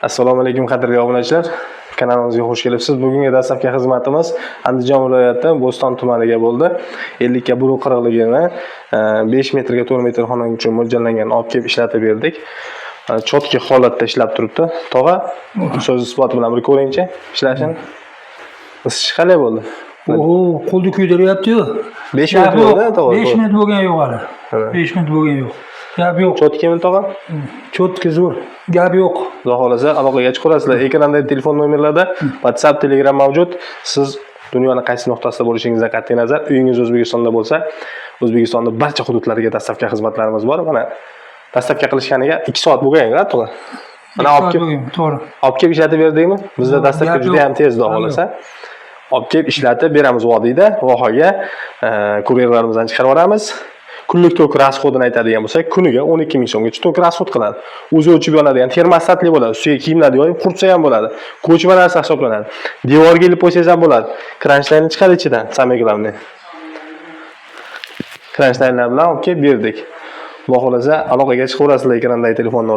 Assalomu alaykum, qadrli obunachilar. Kanalimizga xush kelibsiz. Bugungi dastlabki xizmatimiz Andijon viloyati Bo'ston tumaniga bo'ldi. 50 ga 1.40 ligini 5 metrga 4 metr xona uchun mo'ljallangan olib kelib ishlatib berdik. Чёткий holatda ishlab turibdi. Tog'a, so'z isboti bilan bir ko'ringchi ishlashini. Isishi qalay bo'ldi? Oho, qo'lni kuydiryapti-yu. 5 Gap minut yo'q. bo'ldi, tog'a. 5 minut bo'lgani yo'q hali. 5 minut bo'lgani yo'q. Gap yo'q. Чёткий mi, tog'a? Чёткий, zo'r. Gap yo'q. Xudo xohlasa, aloqaga chiqaverasizlar. Ekrandagi telefon nomerlarida WhatsApp, Telegram mavjud. Siz dunyoni qaysi nuqtasida bo'lishingizdan qat'iy nazar, uyingiz O'zbekistonda bo'lsa, O'zbekistonning barcha hududlariga доставка xizmatlarimiz bor. Mana, доставка qilishganiga 2 soat bo'lgan, tog'a. Mana, olib kelib Bo'lgan, to'g'ri. Olib kelib ishlatib berdikmi? Bizda Yo'q, доставка gap juda yo'q. ham tez, xudo Gap xohlasa. Olib kelib ishlatib beramiz vodiyda, vohaga, kuryerlarimizdan chiqarib yuboramiz. Kunlik tok расход ini aytadigan bo'lsak, kuniga 12 ming so'mgacha tok расход qiladi. O'zi o'chib yonadigan termostatli bo'ladi. Ustiga kiyimlarni yoyib quritsa ham bo'ladi. Ko'chma narsa hisoblanadi. Devorga ilib qo'ysangiz ham bo'ladi. Кронштейн chiqadi ichidan, самое главное. Кронштейн lar bilan olib kelib berdik. Xudo xohlasa, aloqaga chiqaverasizlar ekrandagi telefon nomerlarga.